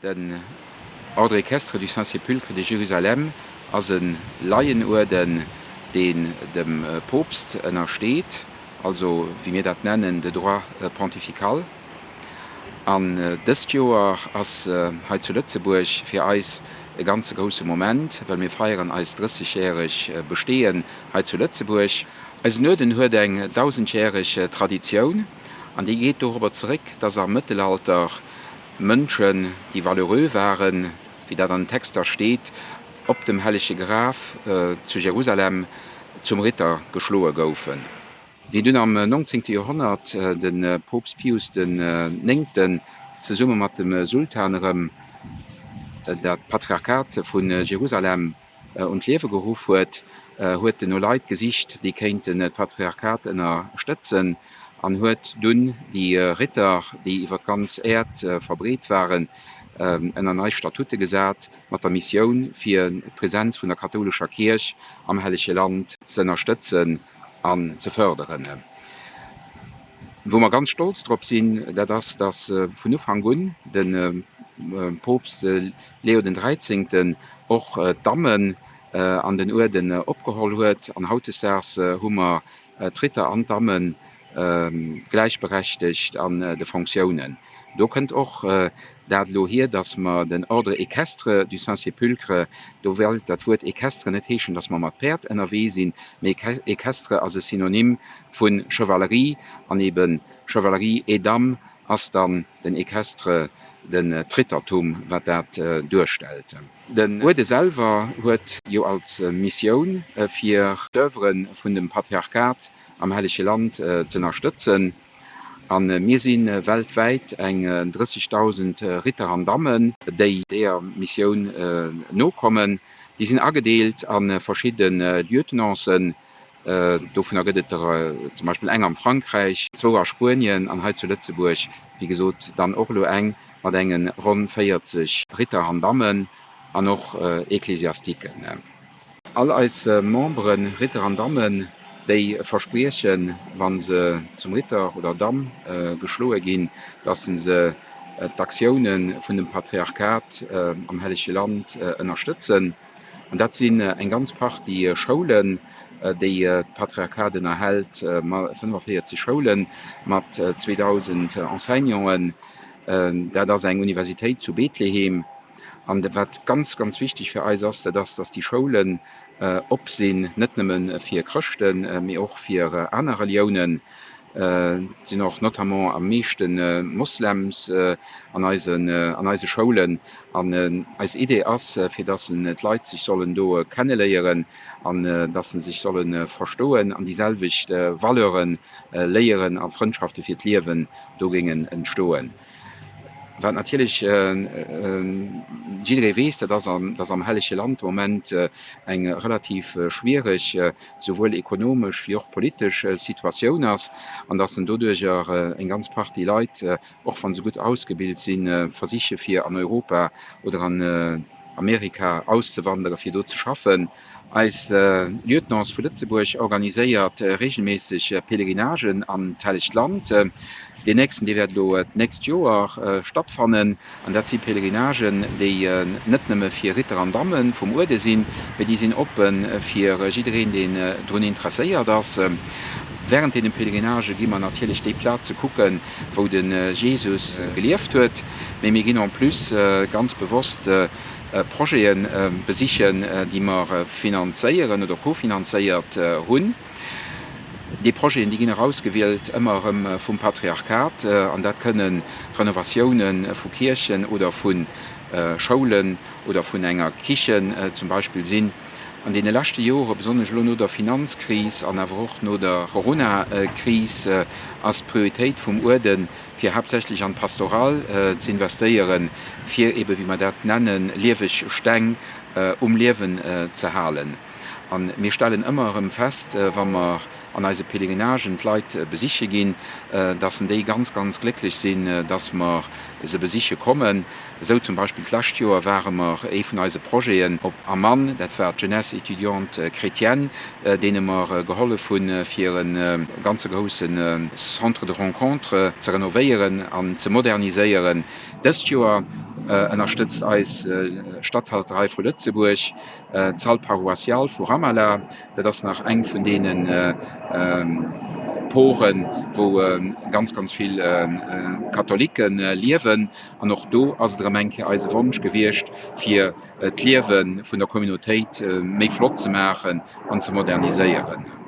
Den Ordre équestre du Saint-Sépulcre de Jérusalem ass e Laienuerden, deen dem Poopst ënnersteet, also wéi mir dat nennen, de Droit pontifical. An dëst Joer ass hei zu Lëtzebuerg fir eis e ganze grousse Moment, well mir feieren eist 30-järeg Besteeën hei zu Lëtzebuerg. Eisen Uerden huet eng dausendjäreg Traditioun an déi geet dorobber zeréck, dass am Mëttelalter Mënschen, déi valeureux waren, wéi dat an den Texter steet, op dem Hellege Graf zu Jerusalem zum Ritter geschloe goufen. Wéi dunn am 19. Joerhonnert de Poopst Pius den Néngten zesumme mat dem Sultan erëm dat Patriarchat vu Jerusalem un d'Liewe geruff huet, huet en no Leit gesicht, déi kéinten d'Patriarchat ënnerstëtzen an huet dunn déi Ritter, déi iwwer d'ganz Äerd verbreet waren, ënner nei Statute gesat, mat der Missioun, fir d'Presenz vun der kathoulescher Kierch am Hellege Land z'ënnerstëtzen an ze fërderen. Wou mer ganz stolz drop sinn, dat ass, datt vun Ufank un de Poopst Leo den Dräizéngten och d'Dammen an den Uerden opgeholl huet. An hautdesdaags hu mer d'Ritter an d'Damme gläichberechtegt an de Fonctiounen. Do kënnt och dat elo hier, dass mer den Ordre équestre du Saint-Sépulcre, do wéllt dat Wuert équestre net heeschen, dass mer mat Päerd ënnerwee sinn, mee équestre ass e Synonym vu Chevalerie an eben Chevalerie et Dame ass dann den équestre, den d'Rittertum, wat dat duerstellt. Den Uerde selwer huet jo als Missioun, fir d'Oeuvre vun dem Patriarchat am Hellege Land z'ënnerstëtzen. A mir si weltwäit eng 30.000 Ritter an Dammen, déi deeër Missioun nokommen. Déi sinn agedeelt a verschidde Lieutenancen. Dovunner gëtt et der zum Beispill eng am Frankräich, zwou a Spuenien an hei zu Lëtzebuerg, wéi gesot, dann och elo eng mat enge ronn 40 Ritter an Dammen an och Ecclesiastiquen. All eis Memberen, Ritter an Dammen, déi verspriechen, wa se zum Ritter oder Damm geschloe ginn, dass se d'Aktioune vun dem Patriarchat am Hellege Land ënnerstëtzen. An dat sinn eng ganz Partie Schoulen, déi d'Patriarchat ënnerhält, 45 Schoule mat 2.000 Enseignanten. Dat ass eng Universitéit zu Bethlehem. An wat ganz, ganz wichteg fir eis ass, dat ass, dass déi Schoulen op sinn, net nëmme fir Chrëschten, mee och fir aner Reliounen. Et sinn och notamment am meeschte Moslems an eisen, an eise Schoulen. An eis Idee ass, fir dass d'Leit sech sollen do kenneléieren an dass se sech solle verstoen an déi selwecht Valeure léieren a Frëndschafte fir d'Liewen do géingen entstoen. Wat natierlech jidderee weess, dat ass, dass am Hellege Land de Moment eng relativ schwiereg, souwuel ekonomesch wéi och politesch Situatioun ass an dass en doduerjer eng ganz Partie Leit, och wa se gutt ausgebilt sinn, versiche fir an Europa oder an Amerika auszewandere fir do ze schaffen. Eis Lieutenance vu Lëtzebuerg organiséiert reegelméisseg Pèlerinagen an d'Hellegt Land. Deen nächsten, dee wäert elo d'nächst Joer stattfannen. An dat si Pèlerinagen, déi net nëmme fir Ritter an Damme vum Uerde sinn, mee déi sinn oppe fir jiddereen, deen drun interesséiert ass. Wärend deene Pèlerinagë gi mer natierlech déi Plaze kucken, wou de Jesus gelieft huet, mee mir ginn en plus ganz bewosst Projete besichen, déi mer finanzéieren oder kofinanzéiert hunn. Déi Projeten, déi ginn erausgewielt ëmmer erëm vum Patriarchat an dat kënne Renovatioune vu Kierchen oder vu Schoulen oder vun enger Kichen zum Beispill sinn. An deene leschte Jore, besonnesch elo no der Finanzkris an awer och no der Corona-Kris, ass d'Prioritéit vum Uerden, fir haaptsächlech an d'Pastoral ze investéieren, fir ebe wéi mer dat nennen, lieweg Steng um Liewen ze halen. A mir stellen ëmmer erëm fest, wa mer an eise Pèlerinagen d'Leit besiche ginn, dass déi ganz, ganz glécklech sinn, dass mer se besiche kommen. Esou zum Beispill d'lescht Joer ware mer ee vun eise Projeten op Amman, dat war d'Jeunesse étudiante chrétienne, deene mer gehollef hunn, fir e ganze grousse Centre de rencontre ze renovéieren an ze moderniséieren. Dëst Joer ënnerstëtzt eis Statthalterei vu Lëtzebuerg d'Salle paroissiale vu Ramallah. Dat ass nach eng vun deene Poren, wou ganz, ganz vill Katholikke liewen. An och do ass et erëm eng Kéier eise Wonsch gewiescht, fir d'Liewe vun der Communautéit méi flott ze maachen an ze moderniséieren.